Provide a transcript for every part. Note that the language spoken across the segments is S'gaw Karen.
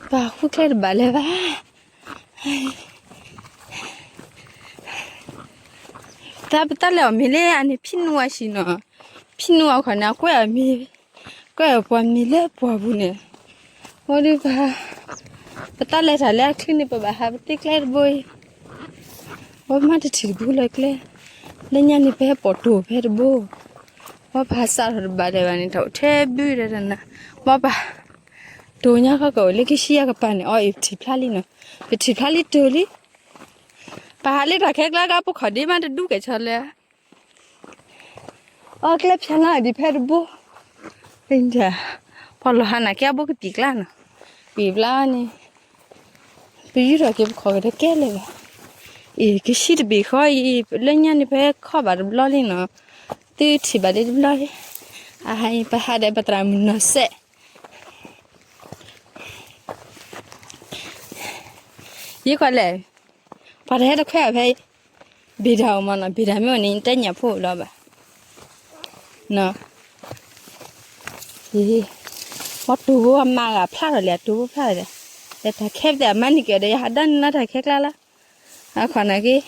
ပှၤဃုကျဲတဘၣ်လၢၤဘၣ်. တၢ်ပတၢ်လဲၤအီၤမ့ၢ်လၢအန့ၣ် ဖံနူအဆံနီၤ, ဖံနူအီၤခီန့ၣ် အကွဲးအီၤမ့ၢ်, ကွဲးအီၤပှၤမ့ၢ်လၢပှၢ်ပူၤန့ၣ်, အိၣ်ဒုးပှၤ, ပတၢ်လဲၤတၢ်လၢအချံန့ၣ် ပဘၣ်ဟးပတ့ကျဲတဘိအံၤ, ဝဲမ့ၢ်တထံၣ်တဘိလၢကျဲ, လၢညါန့ၣ် ပဟဲပိာ်တိၤဖဲတဘိ, ဝဲပဟးစးထီၣ်တဘၣ်ဒီးဘၣ်န့ၣ် တၢ်အိၣ်ထဲဘုဒီးနၤ, ဝဲပ တိၤညါခီကအိၣ်လၢကဆံယဲၢ်ကပၤန့ၣ် အီအံၤပထံၣ်ဖျါလံနီၤ, ပထံၣ်ဖျါလံတိၤလံ, ပဟးလၢတၢ်ခဲကျါကါ ပခိၣ်ဒ့မးတဒူကဲၣ်ဆိးလၢ, အီကျဲဖျါလီၤဒံးဖဲတဘိ, ပှၤလီၤဟးနာ်က့အဘိကပံာ်ကျါနီၤ, ပံာ်ဘျါန့ၣ်, ပယူၢ်ထီၣ်က့ၤပခိၣ်ကဒါကဲလၢာ်ဘၣ်, အံၤ ကဆံတဘ့ၣ်ဃီအံၤ လၢညါန့ၣ် ပဟဲခီၣ်ဘၣ်တဘျီလံနီၤ, သုထံၣ်ဘၣ်ဒံးတဘျီလံ, အဟါအံၤ ပဟးဒီးပသရၣ်မုၣ်နီၢ်စဲး ယံၤကွၢ်လဲၣ်, ပှၤတဟဲတခွဲအီၤဖဲ, ဘ့ၣ်တၢ်အိၣ်မးနီၤ, ဘ့ၣ်တၢ်မ့ၢ်အိၣ်န့ၣ် တဲညၣ်ဖိလီၤဘၣ်, ဘီတိၤဖိအမါဂၤဖျါထီၣ်လဲၣ်, တိၤဖိဖျါထီၣ်လဲၣ်, ဒီးတၢ်ခဲပတဲအမါန့ၣ်ကဲဒီး ယဟးဒီးနၤတၢ်ခဲကျါလီၤ, အခီၣ်နာ်က့,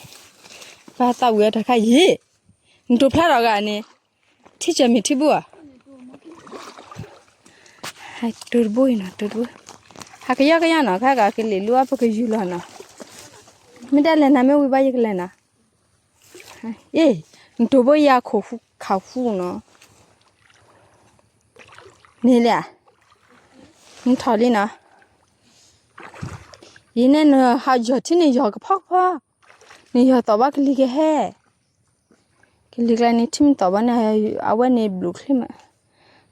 ပှၤသးဝံၣ်အတၢ်ခါယံၤ, နတိၤဖျါထီၣ်ဂၤန့ၣ်, ထံၣ်ကၢၤမ့ၢ်ထံဘိဧါ တိၤတဘိအံၤနီၤ, တိၤတဘိ, ဟးကယီကယီနီၤ, ခဲကကလံၤလူအပကယူၤလီၤနီၤ, မ့ၢ်တလဲၤနၤ မ့ၢ်ဝံၤဘၣ်ယကလဲၤနၤ, အ့ၣ်, နတိၤဘိယၤခိၣ်ဃူခးဃူနီၤ, န့ၣ်လၢ, နထီၣ်လံနီၤ, ယံၤန့ၣ်နဟးယီၤထံန့ၣ်ယီၤကဖီကဖီ, နယီၤသီၣ်ဘၣ်ကလံၤကဟဲ ကလံၤကျါန့ၣ် ထံမ့ၢ်သီၣ်ဘၣ်န့ၣ် အဝဲန့ၣ်ဘျုးချ့မး,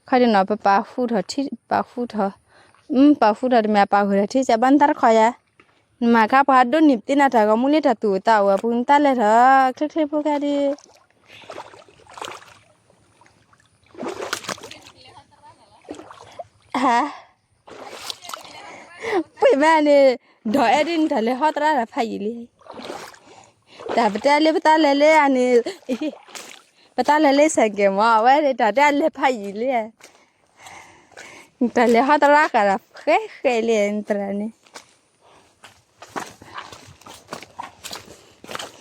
ခီဒ်နီၤ ပပာ်ဃူထီၣ်ထံ, ပာ်ဃူထီၣ်, ပာ်ဃူထီၣ်တမ့ၢ်အပာ်ဃူထီၣ်ထံ စဲးဘၣ်နတၢ်တခီယၤ, နမၤခါပှၤဒိးန့ၢ်ပသ့နၤတၢ်ဂီၤမူလၢတၢ်သူၣ်တၢ်အီၣ်အပူၤ နတၢ်လဲၤထီၣ် ချ့ချ့ဖိခဲဒ် ဟါ, ပှ့ၤမးန့ၣ်, ဒီးအဲၣ်ဒ်နတၢ်လဲၤဟီတရါတၢ်ဖးယံာ်လံ, တၢ်ပတဲလၢပတၢ်လဲၤလၢအန့ၣ်, ပတၢ်လဲၤလၢစဲးကဲမး အဝဲတၢ်တဲလဲၤဖးယံာ်လံ, နတၢ်လဲၤဟီတရါဃာ်တၢ်ဃဲဃဲလံနတရၣ်န့ၣ်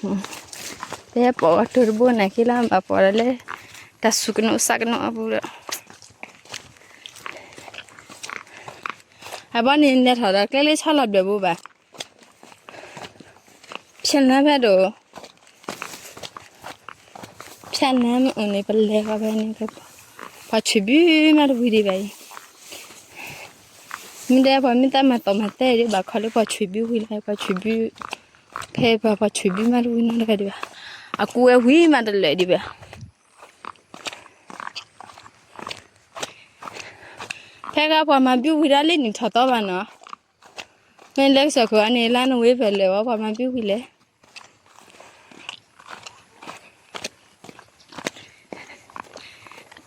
ပဟဲပိာ်အီၤတိၤတဘိန့ၣ်က့လီၤ ဘၣ်ပိာ်ဒီးလၢ တၢ်စူၢ်ကနိးစးကနိးအပူၤဒီး အဘီန့ၣ် လဲၤထီၣ်ဒီးကျဲလၢဆီလီၤဘျၢၣ်ဘိဘၣ်, ဖျဲၣ်နါဖဲဒိၣ်, ဖျဲၣ်နါမ့ၢ်အိၣ်န့ၣ် ပလဲၤဃီဖဲန့ၣ်, ပှၤဆွံၣ်ဘုမးတဝံၤဒံးဘၣ်အံၤ, မ့ၢ်ဒဲပှၤမ့ၢ်တၢ်မၤသီမၤသဲဒံးဘၣ် ခီလၢပှၤဆွံၣ်ဘုဝံၤလီၤ ပှၤဆွံၣ်ဘု, ဖဲပှၤဆွံၣ်ဘုမးတဝံၤနီတဂၤဒံးဘၣ်, အကူဝဲဝံၤမးတလၢာ်ဒံးဘၣ် ဖဲဂၤပှၤမၤဘုဝံၤဒၣ်လၢနံၣ်ထီၣ်သီဘၣ်နီၤ, မ့ၢ်လၢကစၢၢ်ခိၣ်အန့ၣ် လါနိၣ်ဝ့ဘၢၣ်လၢာ်ဝဲပှၤမၤဘုဝံၤလဲၣ်,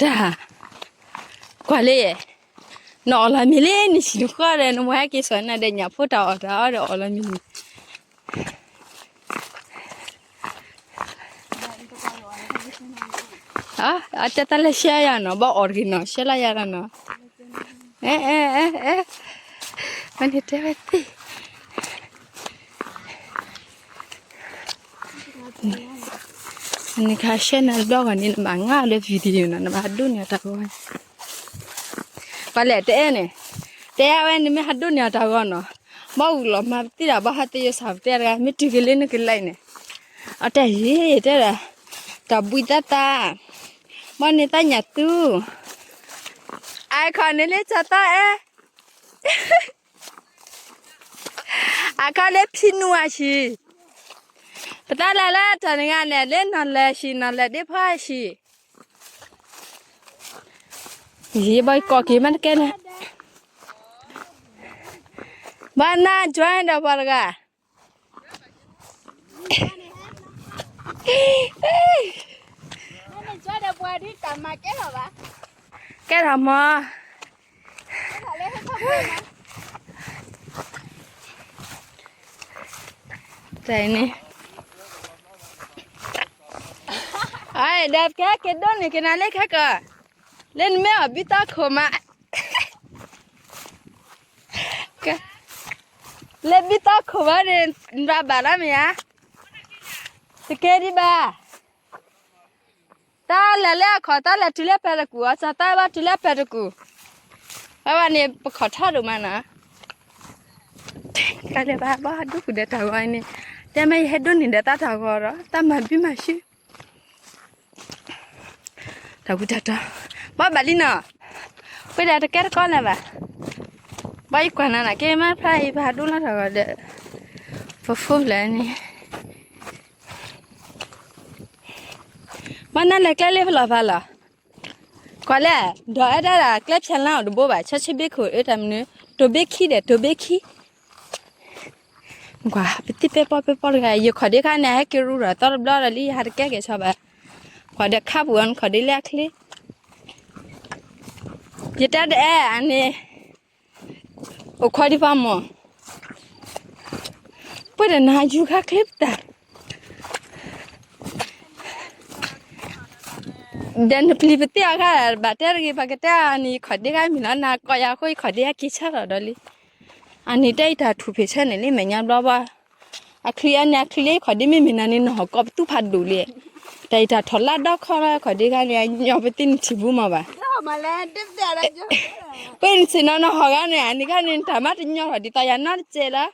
တၢ်, ကွၢ်လၢယဲ, နအီၣ်လီၤမံၤလၢနဟံၣ်နဃီဒီး နမ့ၢ်ဟဲက့ၤစိာ်နၤဒီးညၣ်ဖိတၢ်အီၣ်တၢ်အီဒီးအီၣ်လီၤမံၤန့ၣ် အတဲတၢ်လဲၤရှဲယၤနီၤ ဘၣ်အီၣ်တဂ့ၤနီၤ ရှဲလၢယၤလီၤနီၤ, အဲ အဲ အဲ အဲ မ့ၢ်န့ၣ်တဲဝဲသ့ၣ် နခါရှဲနၤတဘျီဂီၢ်န့ၣ် နဘၣ်ငါလၢ video နီၤ နဘၣ်ဟးဒိးန့ၢ်အတၢ်ဂီၤ, ပှၤလဲၣ်တအဲၣ်န့ၣ်, တဲအဝဲန့ၣ်မ့ၢ်ဟးဒိးန့ၢ်အတၢ်ဂီၤနီၤ, ဘၣ်ဂုာ်လီၤမၤပသံတၢ် ဘၣ်ဟးသယိၣ်ဆၣ်ပတဲတဂၤ မ့ၢ်တုၤက့ၤလၢနကလဲၤန့ၣ်, အတဲယ့ၣ်တဲဒၣ်, တၢ်ဘှံးသးသး, ဘၣ်န့ၢ်သးညၣ်သူ, အခီန့ၣ်လၢကၠီသီအဲ အခီလၢဖံနူအဆံး, ပတၢ်လဲၤလၢတၢ်နဂၤန့ၣ် လၢနီၢ်လဲၢ်ဆံး နီၢ်လဲၢ်ဒ့ဖီအဆံး, ယဘၣ်ကိးက့ၤမးတကဲလၢ, ဘၣ်နၤ join ဒီးပှၤတဂၤ ကဲထီၣ်မး, တၢ်န့ၣ်, အဒီးကဲက့ၤဒိးန့ၢ်က့ၤနၤလၢခဲကီၢ်, လၢနမ့ၢ်အီၣ်ဘုသီခိၣ်မး ကဲ လၢဘံၣ်သီခိၣ်ဝဲန့ၣ် နဘၣ်ဘၣ်လီၤမ့ၢ်ဧါ, တကဲဒံးဘၣ်, တၢ်လဲၤလၢအခီၣ် တၢ်လဲၤတုၤလၢပှၤတကူၣ် အစၢ်တၢ်ဘၣ်တုၤလၢပှၤတကူၣ်, အဝဲန့ၣ် ပခီၣ်ထီၣ်ဒိၣ်မးနီၤ, တၢ်လဲၤဘၣ်ဘၣ်ဒိၣ်ဃုာ်ဒီးတၢ်ဂီၤန့ၣ်, တဲမ့ၢ်ယဟဲဒိၣ်န့ၢ်ဒီးတၢ်တၢ်ဂီၤဒီး တၢ်မၤဘံၣ်မၤဆူၣ် တၢ်ဝံတၢ်တီ, ဘၣ်ဘၣ်လံနီၤ, ပှ့ၤဒီးတကဲတကီလၢၤဘၣ်, ဘၣ်ယကွၢ်နၤနာ်က့ မ့ၢ်ဖျါအံၤပဟးဒိၣ်လီၤတၢ်ဂီၤဒီး, ပဖိဖျဲးန့ၣ်, ဘၣ်နၤလဲၤကျဲလၢပလီၢ်ဖးလီၤ, ကွၢ်လဲၣ်, ဒီးအဲၣ်ဒၣ်ဒၣ်ကျဲဖျဲးလၢအီၤတဘိဘၣ် ဆၢဆ့ဘ့ခိၣ်အၢတၢ်မနုၤ, တိၤဘ့ခံဒီးတိၤဘ့ခံ ကွၢ် ပသံၣ်ပဲပီၢ်ပဲပီၢ်တဂၤ ယခီၣ်ဒ့ခါန့ၣ် ဟဲက့ၤရူဒီးသီတဘျီဒီးလံ ယဟးတကဲက့ၤဆီဘၣ်, ကွၢ်ဒီးခါပူၤအီၤနခီၣ်ဒ့လၢအချ့, ယတဲတအဲၣ်အန့ၣ်, အိၣ်ခိးဒံးပှၤမီၢ်, ပှ့ၤဒီးနၤယူၤခါချ့ပတၢ် ဒီးနပျံၤပသ့ၣ်အီၤခါ ဘၣ်တဲတဂ့ၤ ပှၤကတဲအီၤန့ၣ် ယခီၣ်ဒ့ခါမ့ၢ်လီၤ နၤကိးယၤအဃိ ယခီၣ်ဒ့ဟဲက့ၤဆၢထီၣ်ဒီးလံ. အန့ၣ်တဲယတၢ်ထူၣ်ဖံးဆၢန့ၣ်လံ မဲာ်ညါဘျီဘၣ်. အချံအန့ၣ် အချံလၢယခီၣ်ဒ့မ့ၢ်မ့ၢ်နၤန့ၣ် နဟီၣ်ကိးပသူဖးဒိၣ်လံ. တၢ်ယတၢ်ထီၣ်လၢဒီခီလၢခီၣ်ဒ့ခါန့ၣ် အညီပသ့ၣ်နထံၣ်ဘူးမးဘၣ်. ပှ့ၤနဆ့ၣ်နီၤနဟီၣ်ဂၤန့ၣ် အန့ၣ်ခါန့ၣ် နတၢ်မၤတညီထီၣ်ဒ်သိးယၤနီတစဲးလီၤ.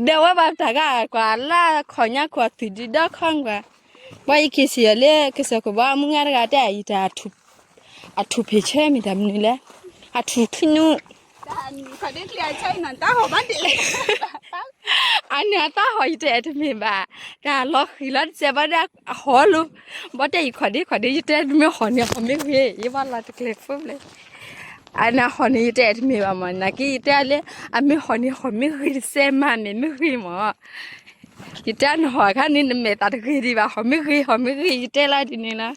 ဒီးဝဲဘၣ်တၢ်ဂၤကွၢ်လၢခီၣ်ညါခိၣ်အသွံၣ်ဒံးဒီခီကွၢ်, ဘၣ်ယက့ၤစံၣ်အီၤလၢ ကစၢၢ်ခိၣ်ဘီအမုၢ်ဂၤတဂၤတဲ ယတၢ် အထူၣ်ဖံးဆၢမ့ၢ်တၢ်မနုၤလဲၣ်, အထူၣ်ချံနူ အန့ၣ်အတၢ်ဟီၣ် ယတအဲၣ်တမ့ၢ်ဘၣ်, တၢ်လီၤဃံၤလီၤတစဲးဘၣ်ဒီးအဟီၣ်လိၤ, ဘၣ်တဲယခီၣ်ဒ့ခီၣ်ဒ့ ယတဲမ့ၢ်ဟီၣ်န့ၣ် ဟီၣ်မ့ၢ်ဂ့ၤ ယဘၣ်လီၤတကျဲၤဖိလဲၣ်. အန့ၣ်ဟီၣ်န့ၣ် ယတအဲၣ်တမ့ၢ်ဘၣ်မး, နာ်က့ယတဲလၢ အမ့ၢ်ဟီၣ်န့ၣ် ဟီၣ်မ့ၢ်ဂ့ၤတစဲးမး မဲာ်မ့ၢ်ဂ့ၤမး. ယတဲနဟီၣ်အခါန့ၣ် နမဲာ်သၣ်တဂ့ၤဒံးဘၣ်, ဟီၣ်မ့ၢ်ဂ့ၤ ဟီၣ်မ့ၢ်ဂ့ၤ ယတဲလီၤဒ်န့ၣ်လီၤ.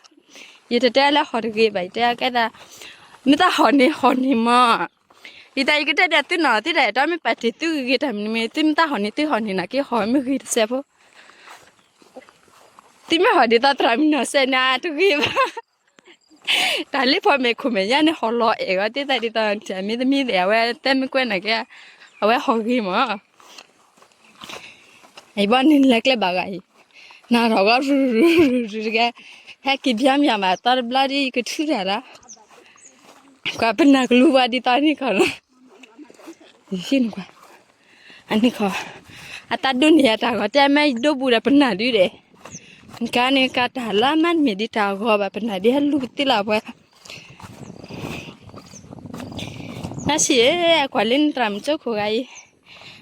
ယတတဲလၢဟီၣ်တဂ့ၤဘၣ်, ယတဲကဲသး မ့ၢ်တၢ်ဟီၣ်န့ၣ် ဟီၣ်န့ၣ်မး. ယတၢ်ယကတဲဒီးသုနီၤ သုတအဲၣ်တီမ့ၢ်ပာ်တ့ၢ်သုဂ့ၤဂ့ၤတၢ်မနုၤမ့ၢ် သုမ့ၢ်တၢ်ဟီၣ်န့ၣ် သုဟီၣ်န့ၣ်နာ်က့ ဟီၣ်မ့ၢ်ဂ့ၤတစဲးဖိ သုမ့ၢ်ဟီၣ်ဒ်သိးသရၣ်မုၣ်နီၢ်စဲးန့ၣ် တဂ့ၤဘၣ်. တၢ်လၢပှၤမဲာ်ခိၣ်မဲာ်ညါန့ၣ် ဟီၣ်လီၤအဲၣ်ဂီၤသ့ၣ်သးဒ်သိး မ့တမ့ၢ်သ့ၣ် အဝဲတဲမ့ၢ်ကွဲးနာ်က့ အဝဲဟီၣ်ဂ့ၤမး. အံၤဘီန့ၣ်လဲၤကျဲဘၣ်ဂၤအံၤ, နၢ်ထီၣ်ဂီၤရူၤရူၤရူၤရူၤတဂၤ, ဟဲက့ၤဘျါမၠးဘၣ်သီတဘျီဒီး ယကထုတၢ်လီၤ. ကွၢ်ပနၢ်ကလူၤပှၤဒ်သိးန့ၣ်ခီနီၤ, ယကွၢ် အန့ၣ်ခီ, အတၢ်ဒိၣ်န့ၢ်ယၤတၢ်ဂီၤ တဲမ့ၢ်ယဒိၣ်ဘူးဒီးပနၢ်ဒုဒီး, နကါန့ၣ်ကါတၢ်လၢမ့တမ့ၢ်ဒ်တၢ်ဂီၤဘၣ် ပနၢ်ဒုဟဲလူၤပသ့လီၤပှၤ နၤဆံးဧၢ, အကွၢ်လၢနသရၣ်မုၣ်ကၠိခိၣ်ဂၤအံၤ,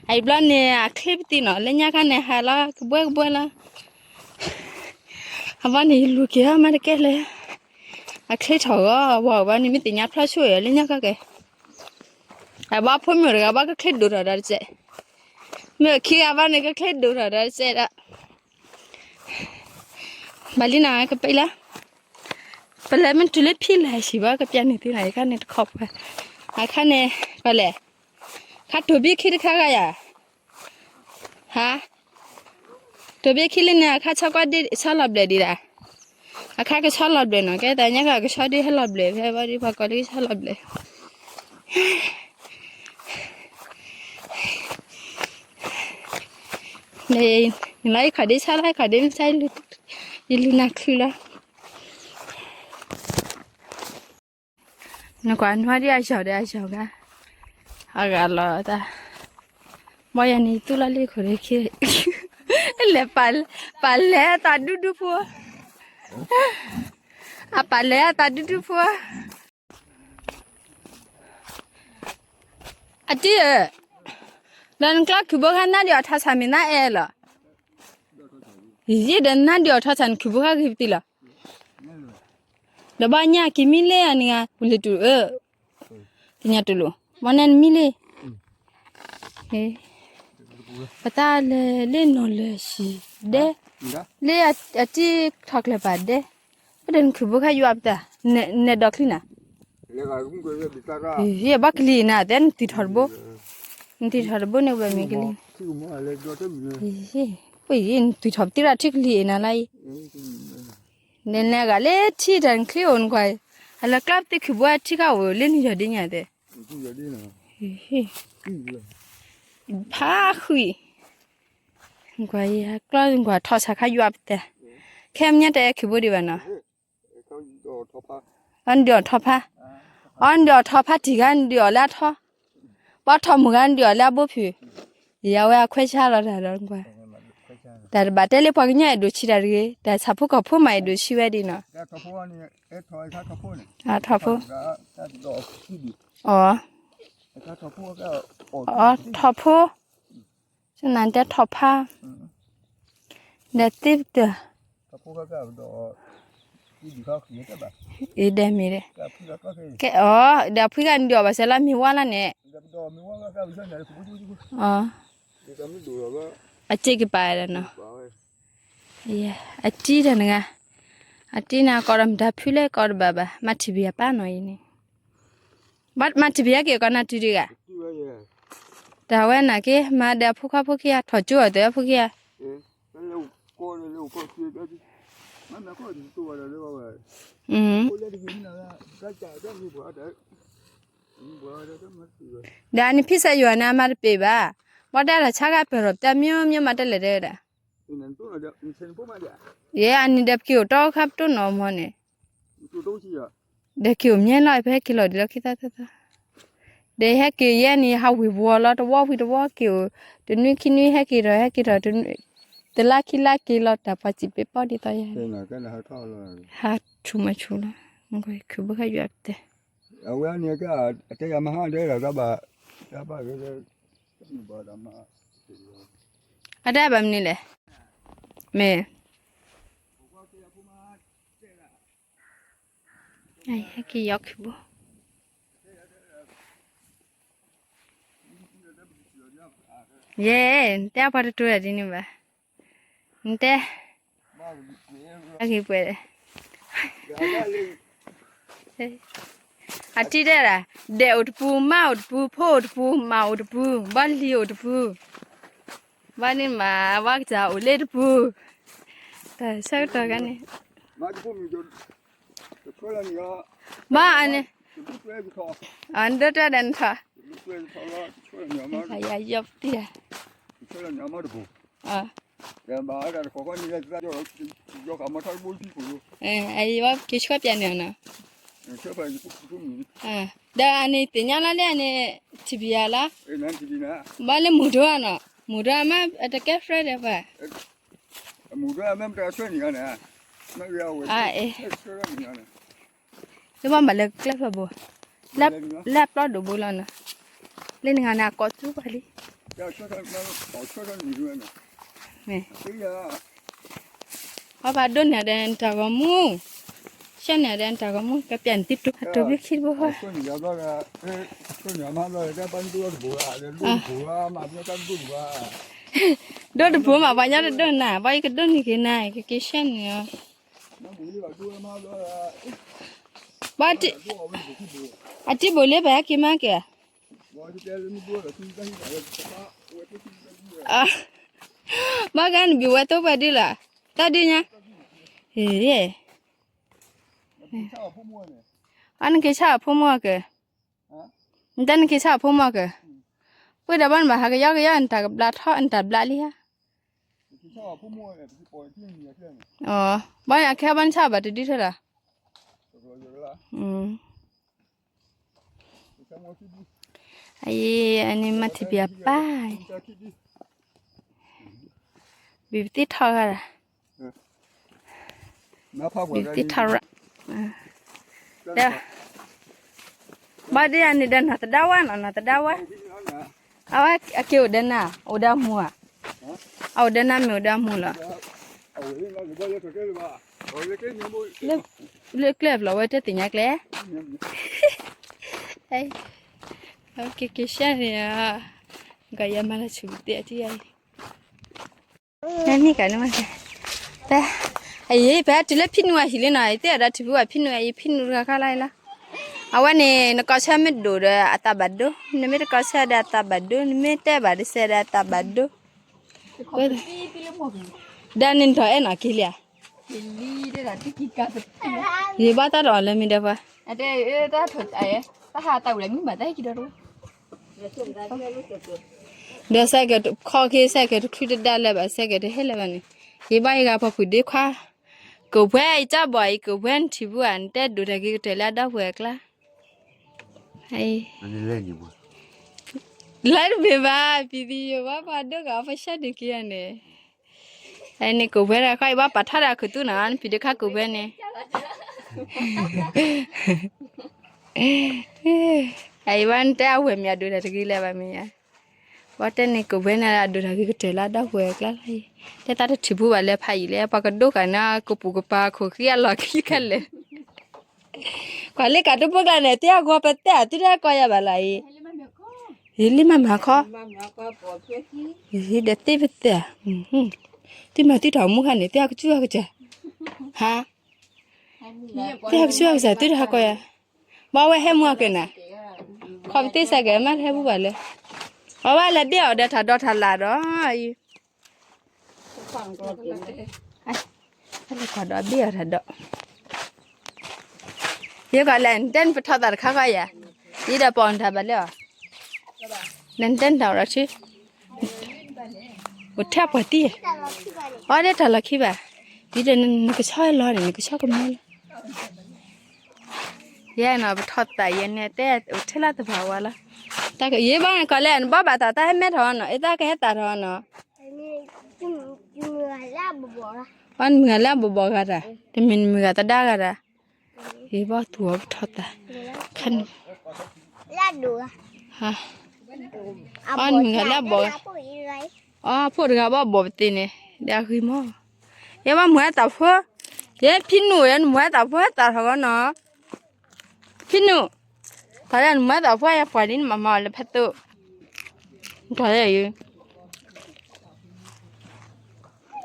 အအံၤဘျီန့ၣ် အချ့ပသံနီၤ လၢညါခါန့ၣ် ဟးလီၤကဘှဲကဘှဲလီၤ. အဘီန့ၣ် ယလူၤက့ၤအီၤမးတကဲလၢၤ, အချ့ထီၣ်ဂီၤဝဲဘီန့ၣ် မ့ၢ်သ့ၣ်ညါဖျါဆိၣ်အံၤ လၢညါခါကဲ, အဘီဖိမုၣ်တဂၤဘၣ်ကချ့ဒိၣ်ထီၣ်ဒီးတစဲး, မ့ၢ်ခံဂၤဘၣ်န့ၣ် ကချ့ဒိၣ်ထီၣ်ဒီးတစဲးဒီး ဘၣ်လံနီၤ ကပၤလၢ ပလဲၤမ့ၢ်တုၤလၢဖံလၢဟဲဆံးဘၣ် ကပျဲန့ၢ်သုနီၤ အခါန့ၣ်တခီပှၤ, အခါန့ၣ် ပလဲၤ, ခါတိၤဘ့ခံတခါဂၤယၤ, ဟါ, တိၤဘ့ခံလံန့ၣ် အခါဆီကွၢ်ဒ့ဆီလီၤဘျဲၣ်ဒံးဒၣ်, အခါကဆီလီၤဘျဲၣ်နီၤ ကဲသးညါကကဆီဒ့ဟဲလီၤဘျဲၣ် ဖဲဘီဒံးပှၤကိးလၢကဆီလီၤဘျဲၣ် န့ၣ်လီၤ ယခီၣ်ဒ့ဆါလီၤ ယခီၣ်ဒ့မ့ၢ်ဆါ ယလူၤနၤချုးလီၤ. နကွၢ်နွားဒ်အယီၤဒီးအယီၤဂၤ, အဂၤလီၤတၢ်, ဘီယၤန့ၣ် ယသူၣ်လီၤလံခိၣ်ဒ့ခံ, လဲၤ, ပာ်လဲၤအသးဒူဒူဖိ, အပာ်လဲၤအသးဒူဒူဖိ အတံၢ်ဧၢ, ဒီးနကျီခုၣ်ဘိခါနါဒံးအီၣ်ထီၣ်ဆၣ်မ့ၢ်နါအဲၣ်လီၤ, ယံာ်ဒီးနါဒံးအီၣ်ထီၣ်ဆၣ်နခုၣ်ဘိခါဂ့ၤပသံလီၤ, ဒီးဘၣ်ညါက့ၤမံလ့အန့ၣ်ဂၤ ပူၤလ့ၤတူၢ်ဧၢ, တညါတူၢ်လိာ်, ဘၣ်နဲနမံလ့ ပတၢ်လဲၤလၢနီၢ်လၢာ်ဆံးဒဲ, လၢအတံၢ်ထီၣ်ကျၢၤပာ်ဒဲ, ပဒဲနခုၣ်ဘိခါယွၤပတၢ်, နဲၣ်ဒီးချံနၤ, ယဘၣ်ကလံၤအံၤနၤ တဲနသံၣ်ထီၣ်တဘိ, နသံၣ်ထီၣ်တဘိန့ၣ်ဝဲမ့ၢ်ကလံၤ, ပှၤအံၤနသံၣ်ထီၣ်ပသံရၣ်ထံကလံၤအံၤနၤလၢအံၤ, နဲနဲဂၤလၢထံတၢ်နချံအိၣ်နကွၢ်, အလၢကျါပသံခုၣ်ဘိအထံခါအိၣ်လၢနယီၤဒ်ညါတဲ, ဖးဃံ, ကွၢ်ယကျီကွၢ်ထီၣ်ဆါခါယွၤပတဲ, ခဲမညါတအဲၣ်ခံဘိဒံးဘၣ်နီၤ, အီၣ်နဒုးအီၣ်ထီၣ်ဖး, အီၣ်နဒုးအီၣ်ထီၣ်ဖးတံၢ်ဂၤနဒုးအီၣ်လၢအထီ, ပှၤထီၣ်မုၢ်ဂၤနဒုးအီၣ်လၢအဘိဖု, ယဝဲအခွဲးဆါလီၤတၢ်ဒီးကွၢ်, တၢ်တဘၣ်တဲလၢပှၤကညီအဲၣ်ဒိးဆံးတၢ်တဂ့ၤ, တၢ်ဆၣ်ဖိကီၢ်ဖိမးအဲၣ်ဒိးဆံးဝဲဒ်နီၤ, ထီၣ်ဖိ, အီၣ်, အီၣ်ထီၣ်ဖိ, စနၢ်တဲထီၣ်ဖး, ဒီးသ့ၣ်ပတၢၢ်, အံၤဒဲးမ့ၢ်ဒဲး, ကဲအီၤ ဒီးဖုဂၤနဒုးအီၣ်ဘၣ်စၢၤလၢမ့ၢ်ဝါလၢန့ၣ်, အီၣ်, အစ့ကပာ်ဒီးနီၤ, အတံၢ်တၢ်နဂၤ, အတံၢ်နၤကီးဒီးမတၤဖုလဲၣ်ကီးတဘၣ်ဘၣ် မၤထံၣ်ဘံယၤပၢ်နီၤအံၤန့ၣ်, ဘၣ်မၤထံၣ်ဘံယၤက့ၤကီးနၤတုၤဒံးဂၤ, တၢ်ဝဲနာ်က့ မၤဒီးအဖိခွါဖိခံဂၤ ထီၣ်ကၠိအီၤတၢ်အဖိခံဂၤ, ဒီးအန့ၣ်ဖံစၢ်ယွၤန့ၣ် အမၤတပ့ၤဘၣ်, ဘၣ်တဲတၢ်ဆါခါပၢၢ်ထီၣ်ပတၢ်မံမံမၤတလဲၣ်တဲဝဲဒၣ်, ယဲအန့ၣ်ဒီးပက့ၤအိၣ်တီခါပတိၢ်နီၣ်မီၢ်န့ၣ်, ဒီးက့ၤအိၣ်မံလီၤ ပဟဲက့ၤလီၤဒ်လီၤခံသီသၢသီ, ဒီးဟဲက့ၤယဲန့ၣ် ဟးဝ့ၤဝီၤလီၤ တဝီဝံၤတဝီက့ၤအိၣ်, တနွံခံနွံဟဲက့ၤထီၣ် ဟဲက့ၤထီၣ်, တလါခံလါက့ၤလီၤ တၢ်ပှၤစံးပ့ၤပီၣ်ဒ်သိးယၤ, ဟးဆူၣ်မၤဆူၣ်လီၤ, ခုဘိခါယွၤပတဲ, အဝဲန့ၣ်ကဲ အတဲယၤမဟါဒဲးဒီးတၢ်ဘၣ်, တၢ်ဘၣ်ဂ့ၤ, အတၢ်ဘၣ်မနုၤလဲၣ်, မ့ၢ် ဟဲက့ၤယီၤခုဘိ, ယဲ, နတဲအပှၤတတိၤဒၣ်ဒ်န့ၣ်ဘၣ်, နတဲ, အဂ့ၤပှဲၤ, အတံၢ်တဲဒၣ်, ဒဲးအိၣ်တပူၤ မါအိၣ်တပူၤ ဖိအိၣ်တပူၤ မၤအိၣ်တပူၤ ဘီလံၤအိၣ်တပူၤ, ဘၣ်န့ၣ်မး ဘၣ်ကစၢ်အိၣ်လၢတပူၤ, တၢ်ဆၢကတီၢ်ခါန့ၣ်, ဘၣ်အန့ၣ်, အဒိတၢ်ဒဲးနထီၣ်, ယယီၤပတံၢ်ဧါ, အဘၣ်က့ၤဆှၢပျးန့ၢ်အီၤနီၤ, အံၤဘၣ်က့ၤဆှၢပျးန့ၢ်အီၤနီၤ, ဒီးအန့ၣ်သ့ၣ်ညါလီၤလၢအန့ၣ် ထံၣ်ဘံယၤလီၤ, ဘၣ်လၢမုၢ်ဒိၣ်ဧါနီၤ, မုၢ်ဒိၣ်အမါ အတကဲဖြၢဒီးပှၤ မုၢ်ဒိၣ်အမ့ၢ်မတၤဆှၢန့ၢ်အီၤန့ၣ်, အ့ၣ်, လၢဘၣ်မၤလၢကျဲဖးဘိ, လၢပျီဒိၣ်ဘိလီၤနီၤ, လၢနဂၤန့ၣ်အကိးသူပှၤလံ, မ့ၢ်, အီၣ်ဘၣ်ဒိၣ်န့ၢ်ဒီးနတၢ်ဂီၤမူ, ဆှၢန့ၢ်ဒီးနတၢ်ဂီၤမူ, ကပျးနသုတိၤဖးတိၤဘျုးခံတဘိဃီ ဒိၣ်တပူၤမး ပှၤညီတဒိၣ်နၤ, ဘၣ်ယကဒိၣ်န့ၢ်က့ၤနၤ ကက့ၤဆှၢန့ၢ်အီၤ, ဘၣ်, အတံၢ်ဘိၣ်လၢပဟဲက့ၤမါက့ၤ, ဘၣ်ဂၤနဘံၣ်ဝဲသိပှဲၤဒ်လီၤ, တၢ်ဒုးညါ, အနက့ၤဆါအဖိမုၣ်အကဲ, နတဲနက့ၤဆါအဖိမုၣ်အကဲ, ပှၤဒီးဘၣ်နဘၣ်ဟးကယီကယီ နတၢ်ကဘျးထီၣ် နတၢ်ဘျးလံဧါ, ဘၣ်အခဲဘၣ်နဆါဘၣ်တဒုထဲလီၤ, အံၤ အန့ၣ်မၤထံၣ်ပၠးပၢ်, ဘံၣ်ပသ့ထီၣ်ဂၤဒၣ်, ဘံၣ်ပသ့ထီၣ်ရၣ်, ဒီး, ဘၣ်ဒ်အန့ၣ်ဒီးနီၢ်သဒါဝါနီၤ နီၢ်သဒါဝါ, အဝဲအက့ၤအိၣ်ဒီးနၤ အိၣ်ဒီးအမိၢ်ဧါ, အအိၣ်ဒီးနၤမ့ၢ်အိၣ်ဒီးအမိၢ်လီၤ, လၢကျဲဖျီဝဲတသ့ၣ်ညါကျဲ, ကက့ၤဆှၢန့ၣ်, ကယၤမၤလၢဆူၣ်သ့ၣ်အထံအံၤ နမ့ၢ်ကနမ့ၢ်, ပ, အံၤ ပဟဲတုၤလၢဖံနူအဟံၣ်လံနီၤ, ယသ့ၣ်အဒၣ်ထံၣ်ဖုဝဲဖံနူအံၤ ဖံနူတဂၤခါလၢ်လီၤ, အဝဲန့ၣ် နကိးဆၢမ့ၢ်ဒိၣ်ဒီးအသးဘၣ်ဒိ, နမ့ၢ်တကိးဆၢဒီးအသးဘၣ်ဒိ, နမ့ၢ်တဲဘၣ်တစဲးဒီးအသးဘၣ်ဒိ, ဒီးန့ၣ်နထီၣ်အဲၣ်နီၢ်က့ၤလံဧါ, ယဘၣ်တၢ်တအီၣ်လၢမ့ၢ်ဒီးပှၤ, တၢ်ဟးတၢ်ဝဲမ့ၢ်ဘၣ်တၢ်ဟဲက့ၤဒီးတဝဲ, ဒီးစဲကဲးခီၣ်ခ့ စဲကဲးတချုးတဒါလၢၤဘၣ် စဲကဲးတဟဲလၢၤဘၣ်န့ၣ်, ယဘၣ်ယဂၤပှၤဖုးဒ့ခွါ, ကဝဲအံၤတၢ်ဘီၣ်အံၤ ကဝဲနထံၣ်ဘူးဧါ နတဲဒိးတၢ်ဂ့ၤကတၢၢ်လၢအဒီပုၢ်ဝဲၢ်အကျါ လၢတမ့ၢ်ဘၣ် ပံၤသံယိၤဘၣ်ပှၤဒိၣ်ဂၤအီၤဖၢၣ်ဆၢန့ၣ်က့ၤယၤန့ၣ်, အန့ၣ်ကဝဲဒၣ်ခီအံၤဘၣ်ပာ်ထီၣ်ဒၣ်ခုးသူၣ်နီၤ နဖံးဒ့ခွါကဝဲန့ၣ်, အအံၤဘၣ်နတဲအဝဲၢ်မ့ၢ်အဒိးတၢ်တဂ့ၤလၢၤဘၣ်မ့ၢ်ယါ, ဘၣ်တဲန့ၣ်ကဝဲန့ၣ်အဒိးတၢ်ဂ့ၤကတၢၢ်လၢအဒီပုၢ်ဝဲၢ်အကျါလီၤအံၤ, တဲသးတထံၣ်ဘူးဘၣ်လၢဖးယံာ်လၢပှၤကဒိၣ်ဃာ်န့ၣ် ကပူၤကပၤခိၣ်ဃံအလီၢ်ခံခဲလၢာ် ကွၢ်လၢကးတဘိကျါန့ၣ် တဲအဂီၤပတဲအသုတဟဲကီးယၤဘၣ်လၢအံၤ, ယလံမၤမၤခီ, ယဒီးသ့ပတဲ, သုမၤသုတၢ်မူခါန့ၣ် တဲအကစူၢ်အကစၢ်, ဟါ, တဲအကစူၢ်အကစၢ်သုတဟဲကီးယၤ, ဘၣ်ဝဲဟဲမူအက့ၤနၤ, ခီပသ့စဲကဲးမးတဟဲဘူးဘၣ်လၢ, အဝဲလဲၤဘ့ၣ်အီၤဒီးတၢ်ဒီးတၢ်လၢ်ဒီးအံၤ ဟဲလၢကီၢ်ဒီးဘ့ၣ်အီၤတၢ်ဒီး, ယကီးလဲၣ် နတဲနပထီၣ်သးတခါဃီယၤ, ယဒီးပိာ်နတၢ်ဘၣ်လၢအီၤ, နတဲနတၢ်အိၣ်ဒီးဆံ, အိၣ်ထဲပှၤတံၢ်, အီၣ်ဒဲတၢ်လီၢ်ခံဘၣ်, ယဒီးနကဆီလီၤန့ၣ် နကဆီကမီလီၤ ယဲနီၤ ပထီၣ်သးယဲန့ၣ် တဲအိၣ်ထဲလၢတဘၣ်ဝဲလီၤ, တၢ်ကယဲဘၣ်န့ၣ်ကီးလဲၣ် နဘၣ်ဘၣ်သးတၢ်ဟဲမဲထီၣ်နီၤ အသးကဟဲသးထီၣ်နီၤ, အီနမုၢ်ဂၤလၢအဘီၣ်ဂၤတၢ် တမ့ၢ်နမုၢ်ဂၤသဒါဂၤတၢ်, ယဘၣ်သူၣ်အီၤပထီၣ်သး, ခါန့ၣ်, အီနမုၢ်ဂၤလၢအဘီၣ်ဂၤ, အီဖိတဂၤဘၣ်ဘီၣ်ပသ့န့ၣ် ဒီးအဂ့ၤမီၢ်, ယဘၣ်မုၢ်ဟဲသးဖိ, ယဖံနုာ်ယဲနမုၢ်ဟဲသးဖိဟဲသးထီၣ်ဂီၢ်နီၤ ဖံနုာ်, ဖဲလၢနမၤသးပှၢ်ယဲပှၤဒ်နမၤမၤအီၤလၢဖဲသိး, ထီၣ်ယဲယ,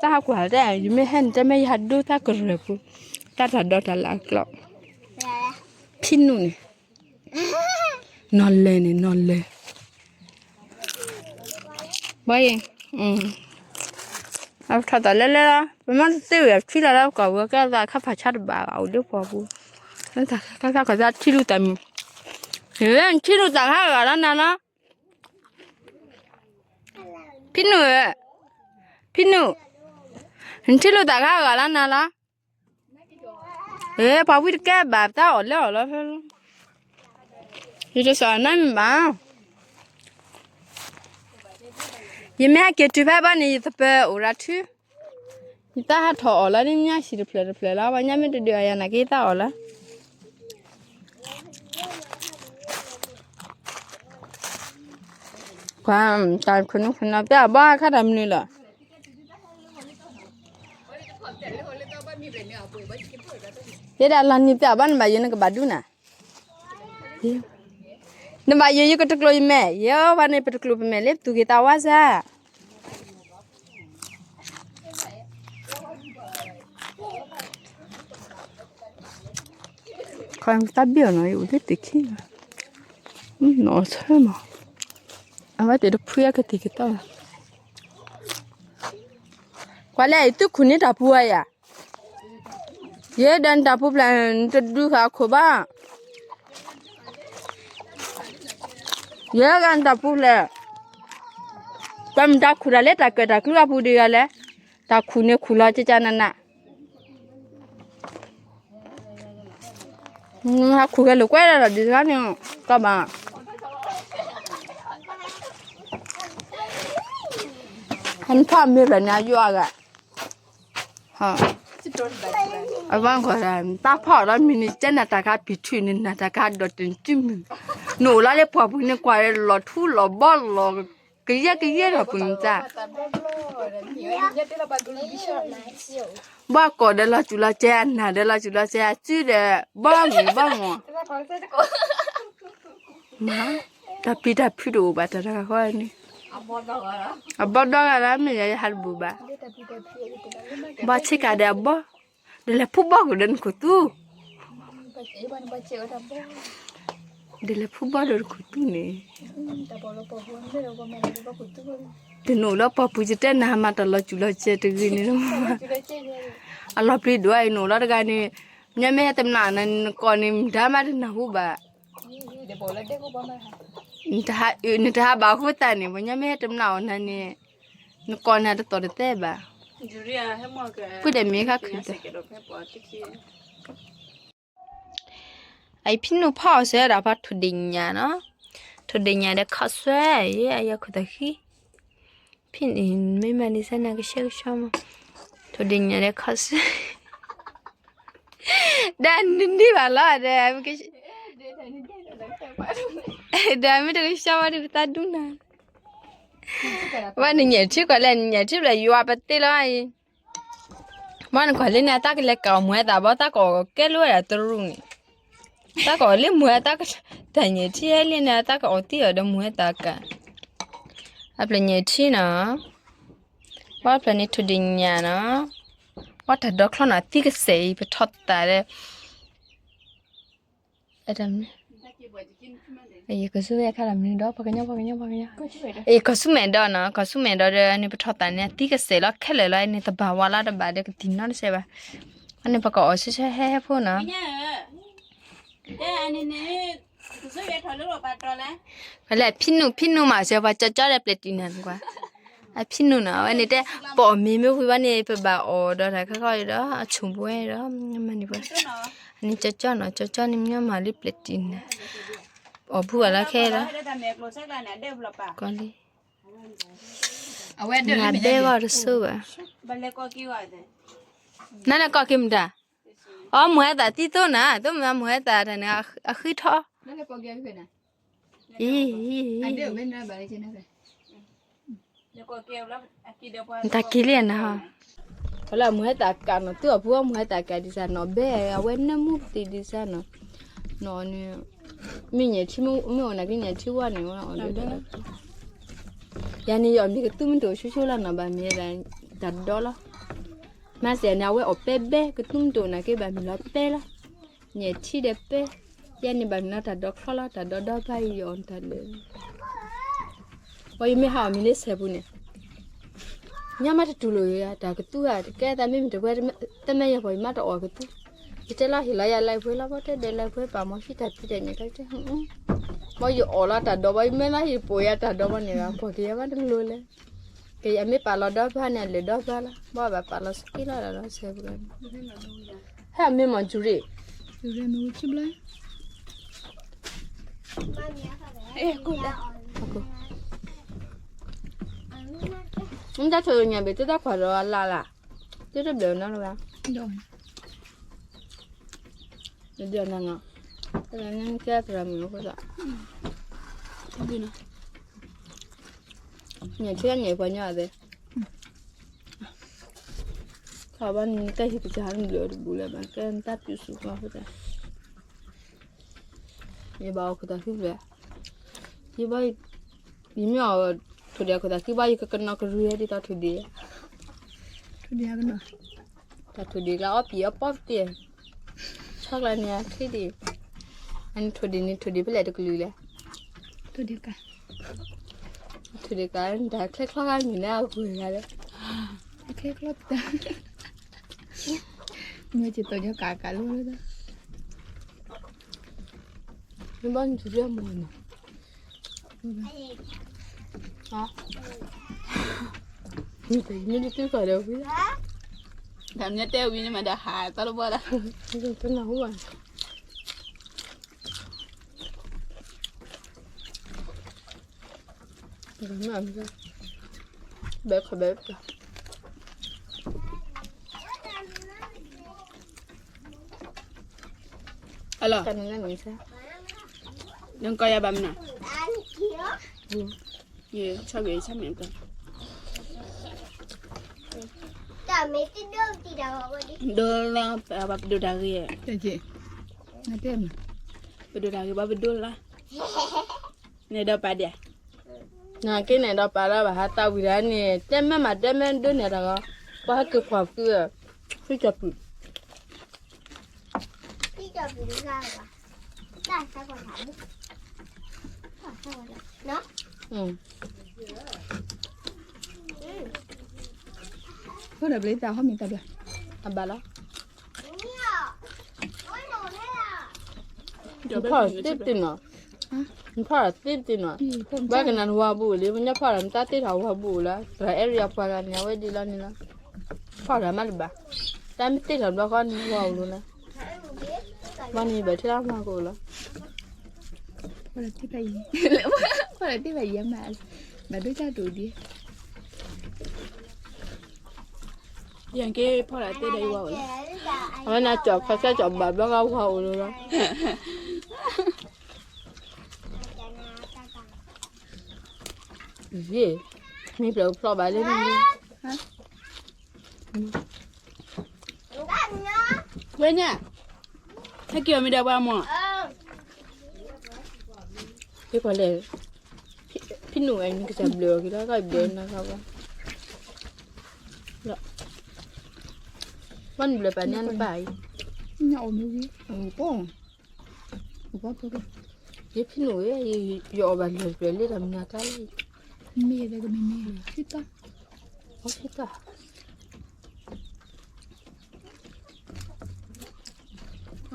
တၢ်ဟးကွၢ်တဲ ယမ့ၢ်ဟဲန့ၣ် တဲမ့ၢ်ယဟးဒိတၢ်ကရၢၢ်ပူၤ, တၢ်တၢ်ဒီတၢ်လၢအကျိာ်, ဖံနုာ်န့ၣ်, နီၢ်လဲၢ်န့ၣ် နီၢ်လဲၢ် ဘၣ်ယဲ, အထီၣ်သးလဲလဲလီၤ ပမ့ၢ်တသ့ဝံၤအထံလီၤလၢပကီၢ်ပူၤ ကဲသးခါဖးဆါတဘၣ်ဘၣ် အိၣ်ဒ်ပှၤပူၤ, ခါခါခါထံလူၤသးမံၤ, ထံလူၤသးခါဂၤလီၤနၤလီၤ, ဖံနုာ်ဧၢ, ဖံနုာ်, နထံလူၤသးခါဂၤလီၤနၤလီၤ ပှၤဝံတကဲဘၣ် ပတၢ်အီၣ်လၢအီၣ်လီၤဖဲလီၤ, ယတစးနါမ့ၢ်ဘၣ်, ယမ့ၢ်ဟဲက့ၤတုၤဖဲဘၣ်န့ၣ် ယသပၢၤအိၣ်ရၤထု, ယတၢ်ဟးထီၣ်အီၣ်လီၤ ဒ်ညါဆံးတဖျၢၣ်တဖျၢၣ်လီၤ ပှၤညါမ့ၢ်တဒုးအယၤနာ်က့ ယတၢ်အီၣ်လီၤ ကွၢ်, တၢ်ခိၣ်နူာ်ခိၣ်နၢ် ပျၢ်အဘီခါတၢ်မနုၤလီၤ, ယဲဒၣ်လီၤနံၤပျၢ်အဘီ နဘၣ်ယိၣ်နကဘၣ်ဒူနၤ, နဘၣ်ယိၣ်ယကတကျိၤယမဲာ် ယဲဝဲန့ၣ် ပတကျိၤပမဲာ်လၢပသူၣ်က့ၤသးဝါစၢ် ခီတၢ်ဘ့ၣ်အီၤနီၤ ယအိၣ်လၢသ့ၣ်ခံနီၤ, နီၢ်ဆၢမး, အဝဲသ့ၣ်တဖုအကသံၣ်ကသီလီၤ, ကွၢ်လဲၣ် သုခူၣ်န့ၢ်တၢ်ပူၤဝဲယၤ, ယဲဒၣ်နတၢ်ပူၤဖျဲး နတဒုးဃာ်အခိၣ်ဘၣ်, ယဲဒၣ်နတၢ်ပူၤဖျဲး, ကွၢ်မ့ၢ်တၢ်ခူၣ်တၢ်လၢတၢ်ကၢၣ်တၢ်ကျူအပူၤဒံးဂၤလဲၣ်, တၢ်ခူၣ်န့ၣ်ခူၣ်လီၤကကနန, ဟးခူၣ်ကဲလိာ်ကွဲဒၣ်ဒီးဒ်စ့ၢ်န့ၣ်, ကီဘၣ်, နဖီၣ်မ့ၢ်ဖျဲးန့ၣ် အယိၣ်အဂၤ အဝဲကွၢ် တၢ်ဖီၣ်ဒီးမ့ၢ်နကဲနတၢ်ကါပံာ်ထုးန့ၣ် နတၢ်ကါဒီးတနံၤမုၢ်, နအိၣ်လီၤလၢပှၢ်ပူၤန့ၣ် ကွၢ်လီၤထူလီၤဘီလီၤ ကယဲၢ်ကယဲၢ်ဒီးပူၤန့ၣ်တၢ်, ဘၣ်ကိးဒီးလီၤစူၣ်လီၤစဲး အနၢ်ဒီးလီၤစူၣ်လီၤစဲး အစုဒီး ဘီမုၢ်ဘီမုၢ် မ့ၢ် တၢ်ပျံၤတၢ်ဖုးတအိၣ်ဘၣ်တၢ်တခါဃီန့ၣ်, အဘီဒီဂၤလၢမ့ၢ်ယၤယဟးတဘူးဘၣ်, ဘီဆ့ကၤဒီးအဘီ, ဒီးလဲၤဖူဘီကဒီးနခိၣ်သူ, ဒီးလဲၤဖူဘီဒီးနခိၣ်သူန့ၣ်, တနအိၣ်လၢပှၢ်ပူၤယတဲနၤမၤတၢ်လီၤစူၣ်လီၤစဲးတဂ့ၤန့ၣ်, အလီၤပျံၤဒိၣ်အံၤနအိၣ်လီၤတဂၤန့ၣ်, မ့မ့ၢ်ဟဲတမျၢ်နကိးန့ၣ် မတၤမးတနၢ်ဟူဘၣ်. နတဟးအုး နတဟးဘၣ်ဃိသးန့ၣ် ပှၤညီမ့ၢ်ဟဲတမျးအီၤနၤန့ၣ် နကိးနၤတသီၣ်တသဲဘၣ်. ပုၢ်ဒီးမ့ၢ်ခါခုၣ်တၢ် အဖံနုာ်ဖီအီၣ်စၢၤဒၣ်ဖီထိၣ်ဒ့ၣ်ညၣ်နီၤ, ထိၣ်ဒ့ၣ်ညၣ်ဒီးခီၣ်ဆွဲ အယဲၢ်ခိၣ်သးဃံ, ဖံနုာ်မ့ၢ်မၤဒ်စဲနၤကဆှဲကဆှီမး, ထိၣ်ဒ့ၣ်ညၣ်ဒီးခီၣ်ဆွဲ ဒီးနဒံးဘၣ်လီၤဒီး ဒီးမ့ၢ်တကဆှီဘၣ်ဒီးပသးဒူနၤ, ဝဲနညၣ်ထံကွၢ်လဲၣ် နညၣ်ထံဖျၢၣ်ယွၤပသ့လီၤအံၤ, ဘၣ်နကွၢ်လၢန့ၣ် တၢ်ကလဲၤကးအီၣ်မုၢ်ဟဲသးဘၣ် တၢ်ကအီၣ်ကဲလၢဝဲဒၣ်တရူးန့ၣ်, တၢ်ကအီၣ်လၢမုၢ်ဟဲသး တၢ်ညၣ်ထံဟဲလံန့ၣ် တၢ်ကအီၣ်သံအီၤဒီးမုၢ်ဟဲသးကး, အဖျၢၣ်ညၣ်ထံနီၤ, ဘၣ်ဖျၢၣ်န့ၣ်ထိၣ်ဒ့ၣ်ညၣ်နီၤ, ဘၣ်တၢ်ဒိးချီနီၤသံကစဲးအံၤ ပထီၣ်သးဒီး ယကစူမဲအခါလီၤမနုၤဒီး ပှၤကညီ ပှၤကညီ ပှၤကညီ, အံၤကီၢ်ဆူမဲာ်ဒီးနီၤ ကီၢ်ဆူမဲာ်ဒီးဒီးန့ၣ် ပထီၣ်သးန့ၣ် အသံကစဲးလီၤခဲလၢာ်လီၤ အန့ၣ်တဘၣ်ဝါလီၤတဘၣ်ဒီးကသံၣ်နီတစဲးဘၣ်, အန့ၣ် ပကအီၣ်ဆၢဆၢဟဲဟဲဖိနီၤ, လၢဖံနုာ် ဖံနုာ်မးစၢၤပှၤကၠီကၠီဒီးပျဲၢ်တံၢ်နၤနကွၢ်, အဖံနုာ်နီၤ အဝဲန့ၣ်တဲ ပအီၣ်မ့ၤမ့ၢ်ဝံၤဘၣ်န့ၣ် ပဘၣ်အီၣ်ဒီးတၢ်ခဲခီဒီး အဆိၣ်ဘှဲဒီး မၤန့ၢ်ပှၤ, အန့ၣ်ကၠီကၠီနီၤ ကၠီကၠီန့ၣ်မ့ၢ်မၤလၢပျဲၢ်တံၢ်နၤ အီၣ်ဖုဂၤလီၤခဲဒီး, ကီလံ, နဘဲဂီၢ်တစိဘၣ်, နလဲၤကီၢ်က့ၤမတၤ, အီ မုၢ်ဟဲသးသံသိနၤ သိမုၢ်ဟဲသးတၢ်န့ၣ် အဃံထီၣ်, အံၤ နတၢ်က့ၤလံနၤဟီ, ဖီလၢမုၢ်ဟဲသးကးနီၤ သုအီၣ်ဖုအီ မုၢ်ဟဲသးကးဒံးစၢ်နီၤ ဘဲအဝဲနၢမူပသံးဒံးစၢ်နီၤ, နီၤန့ၣ်, မ့ၢ်ညၣ်ထံ မ့ၢ်အိၣ်နာ်က့ညၣ်ထံဝါန့ၣ် ဝဲအီၣ်လၢ, ယၤန့ၣ်ယအီၣ်မ့ၤကသူမ့ၢ်တအိၣ်ဆိဆိလီၤနီၤ ဘၣ်မ့ၢ်ဒၣ်တၢ်ဒီလီၤ, မၤစဲၤန့ၣ် အဝဲအီၣ်ပဲဘဲ ကသူမ့ၢ်တအိၣ်နာ်က့ ဘၣ်မ့ၢ်လီၤပဲလီၤ, ညၣ်ထံဒီးပဲ, ယဲန့ၣ်ဘၣ်မ့ၢ်လီၤတၢ်ဒီချီလီၤ တၢ်ဒီဒီဘၣ်ယအီၣ်တၢ်လၢ ပှၤယမ့ၢ်ဟးအီၣ်မ့ၤလၢဆဲးပူၤန့ၣ်, ညါမးတတူၢ်လိာ်ဂ့ၤ တၢ်ကသူဧါ တကဲသးမ့ၢ်မ့ၢ်တဝဲ တမ့ၢ်ယဲၢ်ပှၤယမးတအီၣ်ကသူ, ယတဲလီၤဟ့ၣ်လီၤယၤလၢပှဲၤလီၤ ဘၣ်တဲဒဲးလၢပှဲၤပာ်မီၤဟံးတၢ်ဖံးတၢ်ညၣ်ကဲတဲ, ဘၣ်ယအီၣ်လီၤတၢ်ဒီဘၣ် ယမ့ၢ်လီၤဟ့ၣ်ပိာ်ယၤတၢ်ဒီဘၣ်န့ၣ် ကွၢ်က့ၤယၤမးတလိၤလဲၣ်, ကယၤမ့ၢ်ပာ်လီၤဒီဘၣ်န့ၣ် အလၢာ်ဒီဘၣ်လီၤ ဘၣ်ဘၣ်ပာ်လီၤစက့လီၤဒီးဆဲးပူၤလီၤ, ဟဲမ့ၢ်မီၢ်ကၠူရ့ၣ် မ့ၢ်တၢ်ဆိၣ်ညါဘၣ် သုတၢ်ခွါဒီးအလၢ်လၢ်, သုတဘျၢနီတဂၤ, ဒ်နၤ, ကဲသရၣ်မုၣ်အဃိသး, ညၣ်ဆံညၣ်ပှၤညီအသး, ခီဘၣ်နကဟံၣ်ကစၢ်နဘျၢတဘူးလၢၤဘၣ် ကဲနတၢ်ပျုၤစူၤဃီအဃိသး ယဘၣ်အီၣ်ခိၣ်သးခုဖျၢၣ်, ယဘၣ်, ယမ့ၢ်အီၣ်ထိၣ်ဒ့ၣ်အခိၣ်သးခုဘၣ် ယကကနီၤကရူၢ်ဒ်သိးထိၣ်ဒ့ၣ်, ထိၣ်ဒ့ၣ်ကနီၤ, တၢ်ထိၣ်ဒ့ၣ်ကျါအီပံၤအီပီပသ့, ဆီကျါန့ၣ်အချ့ဒ့ၣ်, အန့ၣ်ထိၣ်ဒ့ၣ်န့ၣ် ထိၣ်ဒ့ၣ်ဖဲလဲၣ်တကလုာ်လဲၣ်, ထိၣ်ဒ့ၣ်ကး, ထိၣ်ဒ့ၣ်ကး တၢ်ချဲချီဂၤမံၤလၢအဂုၤဂၤလဲၣ်, ချဲချီတၢ် မ့ၢ်က့ၤသိးညီကးကးလိလၢ, မ့ၢ်ဘၣ်နသူရမနီၤ, မ့ၢ်တမ့ၢ်တတုၤဃီၤဒီးဝံၤ, တၢ်မ့ၢ်တဲဝံၤန့ၣ်မးဒီးဟးတၢ်လၢဘီလၢ, တနၢ်ဟူဘၣ် ဘဲခီဘဲပျၢ်, အလီၢ်, နကီယၤဘၣ်မနုၤ, ယဆီဂ့ၤဆၢမ့ၢ်ကီ, ဒိလီၤ, ပဒိၣ်တၢ်ဂ့ၤ, ပဒိၣ်တၢ်ဂ့ၤဘၣ်ပဒိၣ်လီၤ, နဲဒီးပာ်ဒဲး, နက့န့ၣ်ဒီးပာ်လီၤဘၣ်ဟးသးဝံၤဒၣ်န့ၣ် တဲမ့ၢ်မးတဲမ့ၢ်ဒိၣ်န့ၣ်တၢ်ဂီၤ, ပှၤဟဲက့ၤခွါဖု, ဖုကၠီၤပူၤ, ဖုဒီးဘျီသးဟီၣ်မံၤတၢ်ဘျီ, အဘၣ်လီၤ, ဖီၣ်တ့ၢ်တ့ၢ်နီၤ, နဖီၣ်ဒီးသ့ပသ့နီၤ, ဘၣ်ကနၣ်နဝၤဘူၣ်လံ, မ့ၢ်ညါဖီၣ်ဒီးနတၢ်တ့ထီၣ်ဝၤဘူၣ်လၢ တဂၤအဲၣ်ယၤပှၤဂၤန့ၣ် အဝဲဒ်လီၤန့ၣ်လီၤ, ဖီၣ်ဒီးမးတဘၣ်, တၢ်မ့ၢ်တ့ထီၣ်ဘျီဃီန့ၣ် ဝၤအိၣ်လီၤလၢ, ဘၣ်န့ၣ်ဘၣ်ထဲလၢမၤကအိၣ်လီၤ, ဖီၣ်ဒီးသ့ဖဲအံၤ, ဖီၣ်ဒီးသ့ဖဲအံၤမး, ဘၣ်ဒိတၢ်တူာ်ဒံး, ယက့ဖီၣ်ဒီးသ့ဒီးယဝၤအိၣ်လီၤ, အဝဲန့ၣ်ကၠီၣ်ခီၣ်ကၠီၣ်ဘၣ်ဘျီဃီဝၤအိၣ်လီၤလီၤ. ယ့ၣ်, မ့ၢ်ပျဲၢ်ဖျီဘၣ်လၢနံၤ, ဝဲညါ, ဟဲက့ၤအီၤမ့ၢ်ဒီးပှၤမီၢ်, ယကွၢ်လဲၣ်, ဖံနူၣ်ဝဲန့ၣ် ကစၢ်ဘျုးအီၤက့ၤလီၤကဘျုးနၤကဘၣ်, ဘၣ်နဘျုးပာ်န့ၢ်နပၢ်အံၤ, ယဖံနူၣ်ဝဲ, ယအီၣ်ဘၣ်လၢာ်တဖျၢၣ်လၢတၢ်မနုၤအကျါလံ, မ့ၢ်ဒီးကမ့ၢ်မ့ၢ်, ဖံတၢ်, ဖံတၢ် ပ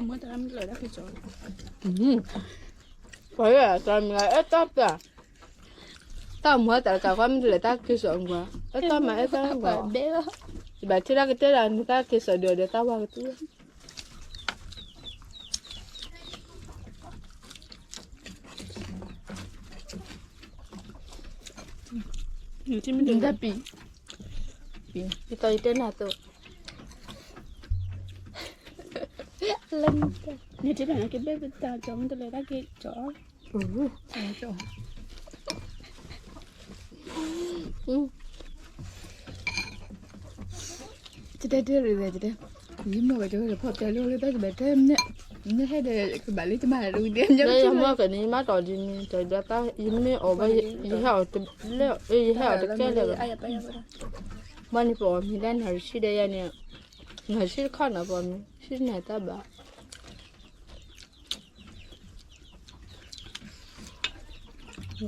ှၤတဂၤတမံၤလၢအဲၣ်တၢ်ပျၢ်, တၢ်မူတၢ်တကးကွၢ်မ့ၢ်တလဲၤတၢ်က့ၤစိာ်ကွၢ်, အဲၣ်တၢ်မၤအဲၣ်တၢ်ကွၢ်, ယဘၣ်ထံၣ်တၢ်ကတဲဒၣ်နတၢ်က့ၤစိာ်ဒီးဒီးတၢ်ဝါကသူ, နတၢ်ပံ, ယသီယတဲနၤသိး, နတဘၣ်နကဘၣ်ပတၢ်ကၠီမ့ၢ်တလဲၤတၢ်က့ၤကၠီ, တတဲတဲရၣ်တဲ, ယမိၢ်ကတဲဝဲဒီးဖီၣ်တဲလိာ်လၢတၢ်ကဘၣ်တဲ, နဟဲဒီးကဘၣ်လၢကမၤတဝံၤဒဲး, ယမိၢ်ကန့ၣ် ယမၤတီၢ်ဒ်န့ၣ် တၢ်ဒ်တၢ် ယမ့ၢ်အီၣ်ဘၣ်, ယဟဲအီၣ်တလဲၣ်, ယဟဲအီၣ်တကဲလၢၤဘၣ်, ဘၣ်န့ၣ်ပအီၣ်မ့ၤဒၣ်နၣ်ရံၣ်ဆံဒီးယၤန့ၣ်, နၣ်ရံၣ်ဆံတခီနၤပအီၣ်မ့ၤ, ဆံနၤတၢ်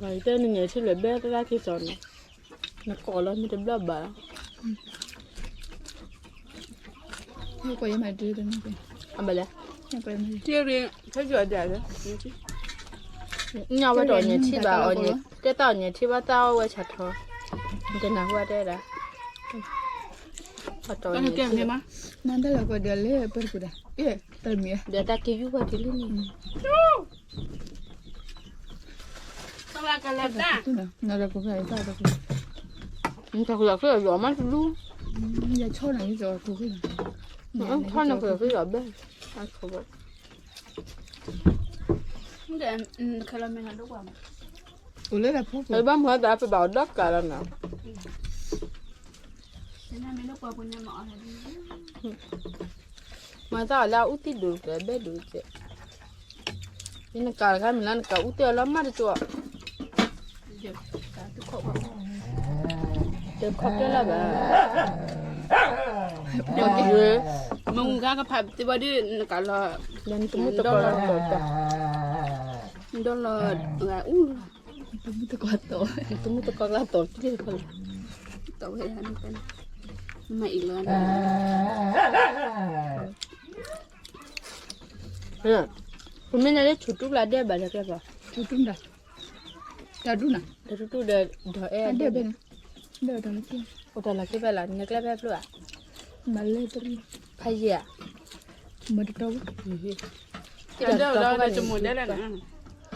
ဘၣ် ယတဲနငဲၤထံလၢာ်ဘဲတၢ်က့ၤစိာ်န့ၣ်, နကိးလီၤမ့ၢ်တဘျီဘၣ်လီၤ, အဘၣ်လဲၣ်, ညါဝဲတအီၣ်ညဲထံဘၣ်, တဲတၢ်အီၣ်ညဲထံဘၣ်တၢ်အီၣ်ဝဲဆၣ်ထီ, နတနၢ်ဟူတဲဒၣ်, အီၣ်တၢ်အီၣ်ညဲထံ, မၤတၢ်လီၤကီၢ်ဒီးလၢပၢၢ်တပူၤဒၣ်, ဒီးတၢ်က့ၤယူၢ်ပှၤတုၤလံန့ၣ် နတၢ်ကယီၤချ့ယီၤမးတဒူ, ယဆီနၤယကီၤခိၣ်, ဆီနၤကယီၤဘဲ, အိၣ်လၢတၢ်ဖိ, ဘၣ်မၤတၢ်ပဘၣ်အီၣ်ဒီကးလီၤနၤ မၤသးအီၤလၢအအူသံၣ်ဒိၣ်တကဲဘဲဒိၣ်တကဲ, နကးတခါမ့ၢ်လၢနကအူသံၣ်အီၤလီၤမးတကၠိ, တခီကဲလၢၤဘၣ်, မုၢ်ဂၤကဖးသ့ဘၣ်ဒ်နကးလီၤ, ဒိၣ်လီၤ, အူ, တမူတကိးလၢတီၢ်, မၤအံၤလီၤ, ပမ့ၢ်န့ၣ်လၢဆူၣ်တူၢ်ပျၢ်ဒဲးဘၣ်လဲၤကျဲပှၤ, ဆူၣ်တူၢ်ဒၣ်, တၢ်ဒူၣ်နၤ, တၢ်ဒူၣ်တူၢ်ဒီး, ဒီးအဲၣ်ဒဲးဘဲန့ၣ်, ဒီးတၢ်လီၤ, အိၣ်တၢ်လီၤကျဲဖဲလၢ် နလဲၤကျဲဖဲဖျိဧါ, မၤလဲၤတရံး, ဖးယံာ်ဧါ, မၤတတီ,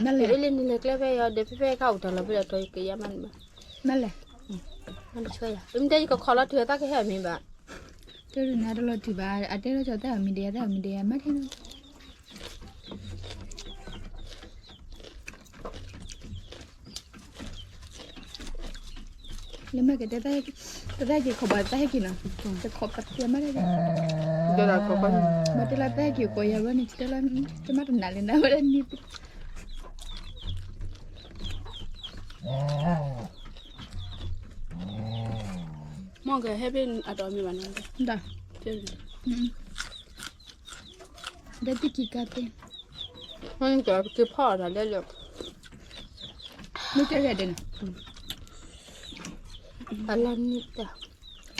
နလဲၤ, အ့လ့နလဲၤကျဲဖဲယၤဒီး ဖဲဖဲခါအိၣ်တၢ်လီၤဖဲလၢ်တီၤ ယကယၤမးန့ၣ်ဘၣ်, နလဲၤ, မ့ၢ်တဆၢယၤ မ့ၢ်တဲယကခီလီၤတုၤအသးကဟဲအမ့ၢ်ဘၣ် တရူၢ်နၤတလီၤတံၢ်ဘၣ် အတဲလီၤကၠီၤတၢ်အမံၤဒဲး တၢ်အမံၤဒဲး မၤထဲနီၤ လၢမ့ၢ်ကတဲ တၢ်ဟဲက့ၤခီဘၣ်တၢ်ဟဲက့ၤနီၤ တခီပသဲမးတၢ်က့ၤ မ့ၢ်တဲလီၤတၢ်ဟဲက့ၤကိးယၤဘျီန့ၣ် တဲလီၤ တမၤတနာ်လၢနၤဝဲဒၣ်န့ၣ် မ့ၢ်ကဟဲဖဲအတီၢ်မ့ၢ်ဘၣ်နီၤ ဒီးတကံၢ်ကါသ့ မ့ၢ်ကက့ၤဖီၣ်အီၤတၢ်လဲၣ်လၢ မ့ၢ်ကဲဂၤဒဲးန့ၣ် အလါနံၣ်တၢ်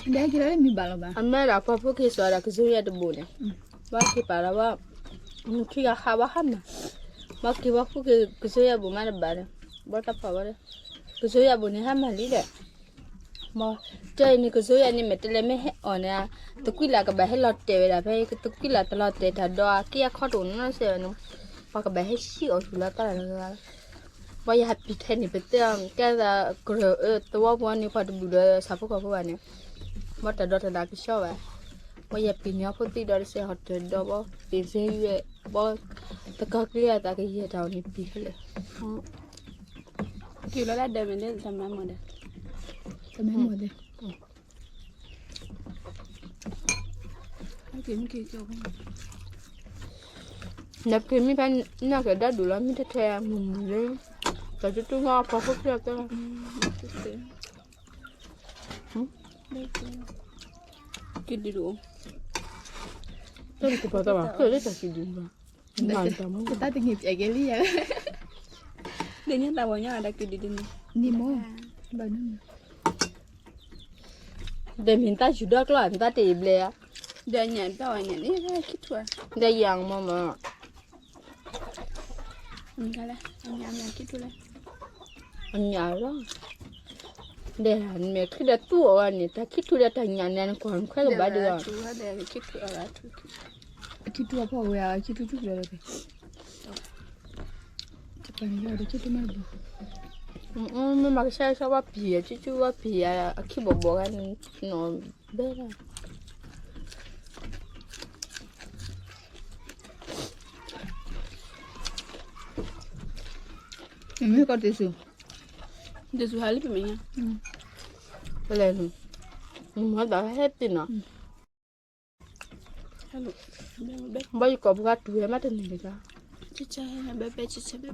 ဒီးဟဲက့ၤလီၤလၢမံၤဘၣ်လီၤဘၣ် အမ့ၢ်ဒၣ်ပှၤဖိက့ၤစီၤဒၣ်ကစူၤယဲၢ်တဘိန့ၣ် ဘၣ်က့ၤပာ်လီၤဘၣ် မုၢ်ခံဂၤဟးဘၣ်ဟးမး ဘၣ်က့ၤဘၣ်ဃုက့ၤကစိယၤဘိးမးတဘၣ်ဒီး, ဘီၣ်တၢ်ဖီဘၣ်ဒီး, ကစိယၤဘိးန့ၣ်ဟဲမၤလံဒီး, မ့ၢ်တဲအံၤန့ၣ် ကစိယၤန့ၣ် မဲာ်တဲးလဲးမ့ၢ်ဟဲအီၣ်န့ၣ်, သကွံာ်လၢ်ကဘၣ်ဟဲလီၤတဲာ်ဝဲဒၣ်ဖဲ သကွံာ်လၢ်တလီၤတဲာ်တၢ်ဒီး က့အခီတအိၣ်နီတစဲးဘၣ်န့ၣ်, ပှၤကဘၣ်ဟဲဟံးအီၣ်ဆူၣ်လီၤတၢ်လၢ်လၢ်လၢ်, ပှၤယဟးပံာ်ထဲန့ၣ် ပတဲအီၤ ကဲသးကရၢၢ်အၢသဝီပူၤန့ၣ် ပှၤတဘူၣ်ဒီးဆၣ်ဖိကီၢ်ဖိဘၣ်န့ၣ်, ဘီၣ်တၢ်ဒီတၢ်လၢ်ကဆှီဘၣ်, ပှၤယပံာ်န့ၢ်အဖိသံဒီးတစဲးဟီၣ်တၢၢ်ဒီးဘီၣ် ပံာ်ဖဲဝဲ, ဘီၣ် တကီၢ်ကျ့အသးကယဲၢ်တၢ်အီၤန့ၣ်ပံာ်ဖဲလဲၣ်, က့ၤလီၤဒၣ်ဒၢးမ့ၢ်ဒၣ်တမၤမီၢ်ဒီး, တမၤမီၢ်ဒီး နက့ၤမ့ၢ်ဖဲန့ၣ်က့ၤဒၣ်ဒူၣ်လီၤ မ့ၢ်ထဲထဲမုၢ်မုၢ်လၢ, တၢ်တူၢ်တူၢ်မီၢ်ဖီခိၣ်ဖျၢၣ်ကဲလီၤ, က့ၤဒူၣ်, တၢ်ကပၤတၢ်ဘၣ် ဖျၢၣ်လၢတၢ်က့ၤဒူၣ်ဘၣ်, မၤတၢ်မူ တၢ်တငံၤပျဲကဲလံယၤ, ဒ်ညါတၢ်ဝီညါတၢ်က့ၤဒူၣ်ဒ်န့ၣ်, န့ၣ်မီၢ်, ဘၣ်န့ၣ် ဒီးမ့ၢ်တၢ်ယူၤဒီကျီၢ် နတၢ်တအံၤဘျဲၣ်ဧါ, ဒီးညၣ်တၢ်ဝဲညၣ်န့ၣ် ခံထူၣ်ဧါ, ဒီးယၤမီၢ်မီၢ်, အညၣ်လီၤ, ဒီးနမ့ၢ်ချုးဒီးသူအီၤဝဲန့ၣ် တၢ်ခံထူၣ်ဒီးတၢ်ညၣ်န့ၣ် နကွၢ်နခွဲကဘၣ်ဒံးဘၣ်, ခံထူၣ်အဖီၣ်ဝဲ ခံထူၣ်ဆူၣ်ကလီၤလီၤ, မ့ၢ်မၤကဆှဲကဆှီဘၣ်ပံၤ အစုစုဘၣ်ပံၤ အခံဘီၣ်ဘီၣ်ဂၤန့ၣ် နီၢ်ဘဲလီၤ, မ့ၢ်ကီၢ်တ့ၢ်ဆူၣ်, တ့ၢ်ဆူၣ်ဟးလံပမဲာ်ညါ, ပလဲၤနုၤ, မၤသးဟဲတ့ၢ်နီၤ, ဘၣ်ယကိးပှၤတူၢ်ဝဲမးတန့ၢ်တဂၤ, ဘဲဘဲဘဲဘဲ,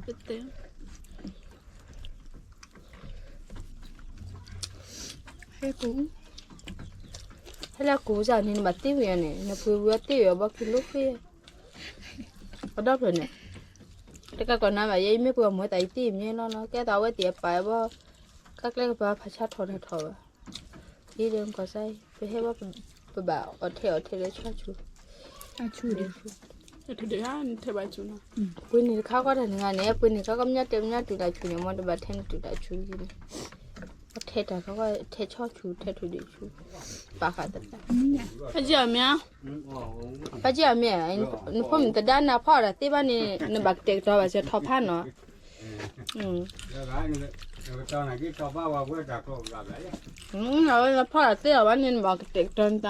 ဟဲလၢကိၣ်စၢ်န့ၣ် နဘၣ်သ့ဝံၤအီၤန့ၣ် နပှ့ၤဝံၤအီၤသ့ဝံၤအီၤဘၣ်က့ၤလိဃ့, ပဒီဖျၢၣ်န့ၣ်, တကးကီးနၤဘၣ်ယဲ ယမ့ၢ်ပှၤမၤတၢ်အံၤသ့ၣ်မ့ၢ်လီၤလီၤ ကဲသးဝဲသ့ၣ်အပာ်ဘၣ်, ကကျဲကပၤဖးဆါထီၣ်တၢ်ထီၣ်ဘၣ်, အံၤဒီးကီၢ်စၢ်အံၤ ပဟဲဘၣ် ပဘၣ်အီၣ်ထဲအီၣ်ထဲလၢဆီဆူၣ်, ပှ့ၤန့ၣ်တခါကီးတၢ်နဂၤန့ၣ် ပှ့ၤန့ၣ်ခါကီးမ့ၢ်တဲမ့ၢ်တုၤတၢ်ဆူၣ်န့ၣ် မ်တဘၣ်ထဲန့ၣ်တုၤတၢ်ဆူၣ်န့ၣ်, ထဲတၢ်ခါကီး ထဲဆီဆူၣ် ထဲထူၣ်ဒ့ၣ်ဆူၣ်, ပာ်ဃာ်သတး, ဖးကံၢ်အီၤမ့ၢ်, ဖးကံၢ်အီၤမ့ၢ်, နဖိမုၣ်သဒါနၤဖီအီၣ်တၢ်သ့ဘၣ်န့ၣ် နဘၣ်ကတဲာ်ကတီၤဘၣ်စၢၤထီၣ်ဖးနီၤ, အဝဲနဖီအီၣ်တၢ်သ့အီၤဘၣ်န့ၣ် နဘၣ်ကတဲာ်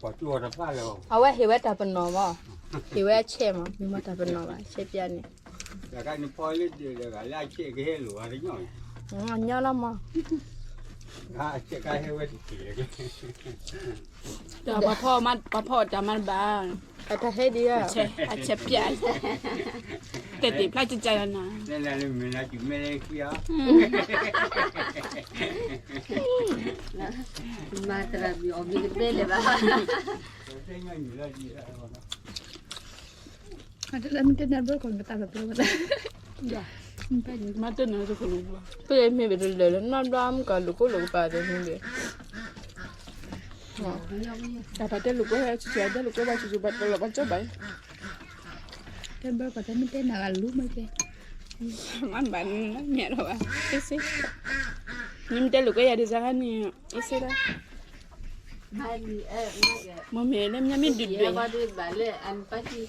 ကတီၤနသးနီၤ, အဝဲဟ့ၣ်ဝဲတၢ်ပနီၣ်မး, ဟ့ၣ်ဝဲအဆဲးမး မ့ၢ်မ့ၢ်တၢ်ပနီၣ်ဘၣ် ဆဲးပျးန့ၣ်, ညီလီၤမး, ပှၤဖီအီၣ်တၢ်မၤတဘၣ်, အတၢ်ဟဲဒံးဧါ, အဆဲးပျး, တဲတ့ၢ်ဖျါကကနၤ, မၤသရၣ်မုၣ်အီၣ်မ့ၤတဘဲလဲၣ်ဘၣ်. မ့ၢ်တဲနၤတခိၣ်, တၢ်ပာ်တဲလိာ်ကွဲ ဆူၣ်ဆူၣ် တဲလိာ်ကွဲဘၣ် ဆူၣ်ဆူၣ် ဘၣ်တလီၤဘၣ်ကၠီဘၣ်, တၢ်ဘၣ်ပာ်တဲမ့ၢ်တဲနၤဂၤလူၤမ့ၢ်ကဲ, မ့ၢ်ဘၣ်ပာ်တဲမ့ၢ်တဲနၤဂၤလူၤမ့ၢ်ကဲစ့စ့, မ့ၢ်တဲလိာ်ကွဲယၤဒ်စါဂၤန့ၣ် အ့စ့လီၤ, မ့မ့ၢ်လၢမ့ၢ်ဒုးဒွဲၣ်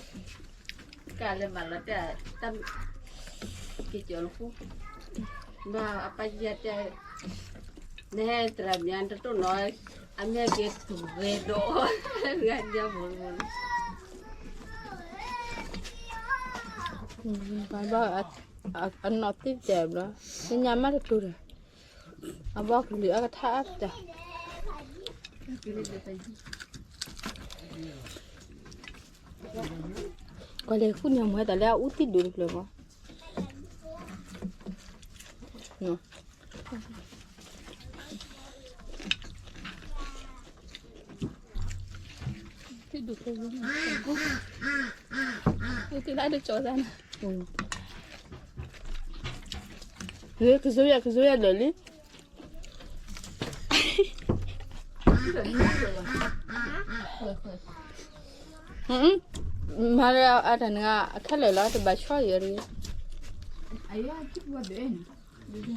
ကလၢမၤလီၤတၢ်, က့ၤကၠီၤလၢဃိ, ဘၣ်အပၢ်ယတဲ, နဟဲသရၣ်မုၣ်တတိၢ်နီၤ, အမ့ၢ်က့ၤထူၣ်ဂဲၤဒီး, ဂၤညါမ့ၢ်, ဘၣ်, အနီၢ်သံတဲာ်ဘျီ, သ့ၣ်ညါမးတတူၢ်ဒီး, အဘီကလုာ်အကထါအါတၢ် ကွၢ်လဲၤဃုန့ၢ်မွဲတၢ်လၢအအူသံဒိၣ်တဖျၢၣ်မး, သံဒိၣ်ဖျၢၣ်, အူသံလၢတကၠီၤသးန့ၣ်, ကစိယၤ ကစိယၤလၢာ်လံ, မၤလၢအတၢ်နဂါ အခဲလၢာ်လီၤ တဘၣ်ဆီယၤတဂ့ၤ.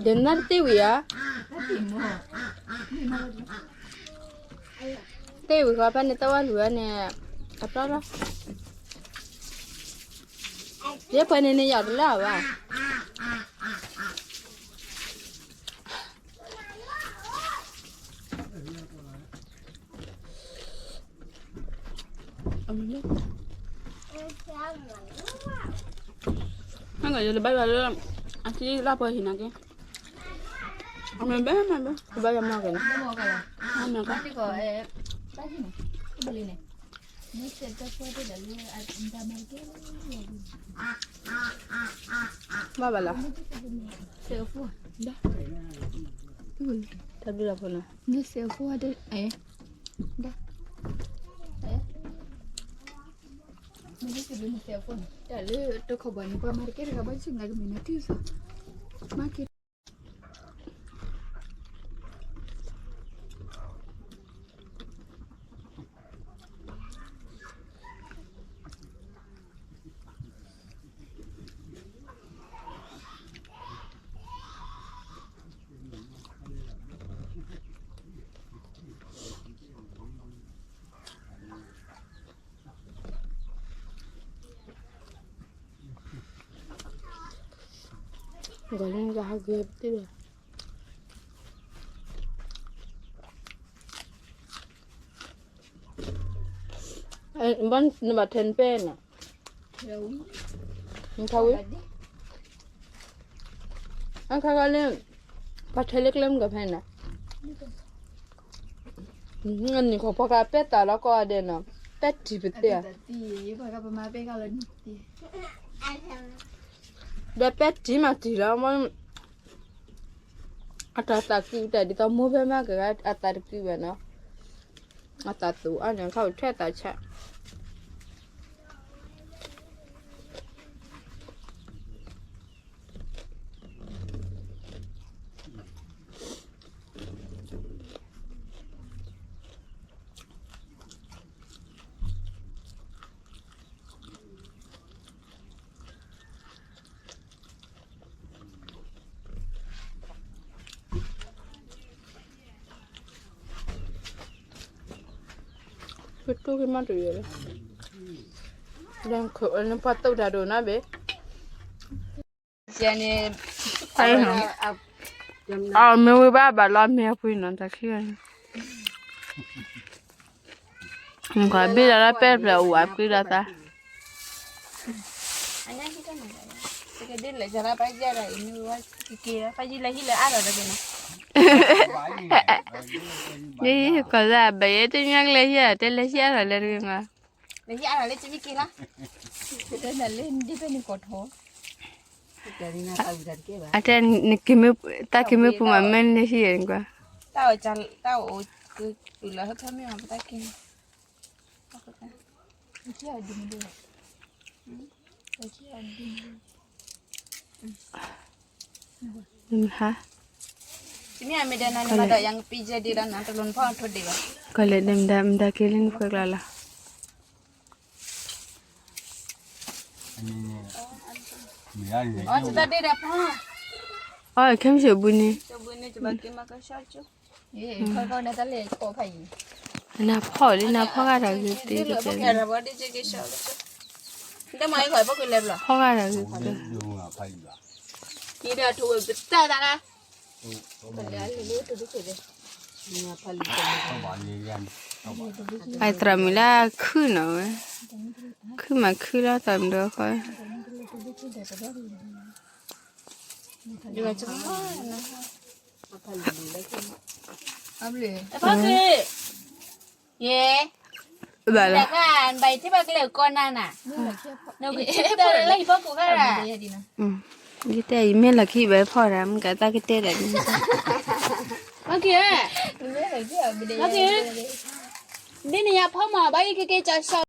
ယနၢ်တသ့ဝံၤဧါ. သ့ဝံၤဃီဖဲန့ၣ် တဝါလူၤဝဲန့ၣ် အပျီလီၤ. ယဲပှဲၤန့ၣ်န့ၣ် ယီၤတလၢဘၣ်. နကယတဘၣ်ယွၤလၢ အထံလၢ်ပှဲၤဟံၣ်နၤက့. အမ့ၢ်ဘဲမ့ၢ်ဘဲ တဘၣ်ယွၤမၤက့ၤနၤ. မ့ၢ်က ဘၣ်ဘၣ်လီၤ. တၢ်ဘျုးလီၤဖိနီၤ. တၢ်လၢတခီဘၣ်န့ၣ် ပှၤမၤတကဲတဂၤဘၣ် ယဆိကမိၣ်ကမ့ၢ်နၤထံၣ်စီၤ မၤက့ၤ ဂီၤလၢကဟးဂ့ၤတ့ၢ်လီၤ. ဘၣ်နဘၣ်ထဲနပဲန့ၣ် နထဝံၤ အခါခါလၢ ပှၤထဲလၢကျဲမုၢ်ကဖဲန့ၣ် နံၣ်ခီဖီကပဲတၢ်လီၤကီၢ်ဒဲးနီၤ ပဲတံၢ်ပသ့ၣ်ဧါ ဒီးပဲတံၢ်မးတံၢ်လီၤ အတၢ်သးကူတၢ်ဒ်သိးမိၢ်ဖဲမၤကဂၤအသးတကူဘၣ်နီၤ အသးသူၣ်အါန့ၣ် ခါအိၣ်ထွဲသးဆး ပတူၢ်က့ၤမးတယဲၢ်လၢ လၢနပှၤသုးတၢ်ဒိၣ်နီၤဘ့ၣ် န့ၣ် အမ့ၢ်ဝံၤဘၣ်ဘၣ်လီၤမ့ၢ်အပှ့ၤနီၤ တၢ်ခံဂၤန့ၣ် နကွၢ်ဘ့ၣ်လီၤလၢပဲတဖျၢၣ်အိၣ်အပှ့ၤလီၤသး ယကီၢ်သးဘၣ်ယဲတညါကလဲၤဟံး တဲလဲၤဟံးအါထီၣ်လဲၤတဂ့ၤမး အတဲ တၢ်က့ၤမ့ၢ်ပူၤမးမ့ၢ်လဲၤဟံးကွၢ် ဟါ ကလဲၤဒဲမဒါမဒါက့ၤလၢနခွဲးကျါလီၤ အီ ခဲမ့ၢ်ဘုန့ၣ် နဖီၣ်လံ နဖီၣ်ဂၤတၢ်ဂ့ၤတ့ၢ် ဖီၣ်ဂၤတၢ်ဂ့ၤတ့ၢ် အသရၣ်မုၣ်လၢခုၣ်နီၤဝဲ ခုၣ်မးခုၣ်လီၤသရၣ်မုၣ်ဒီးဃီ ဘၣ်လီၤ ယတဲယမ့ၢ်လီၢ်ခံဘၣ်ဖီၣ်တၢ် မ့ၢ်ကသးကတဲတၢ်န့ၣ် ဒ်န့ၣ်ယဖီမး ဘၣ်ယကက့ၤကၠီၤ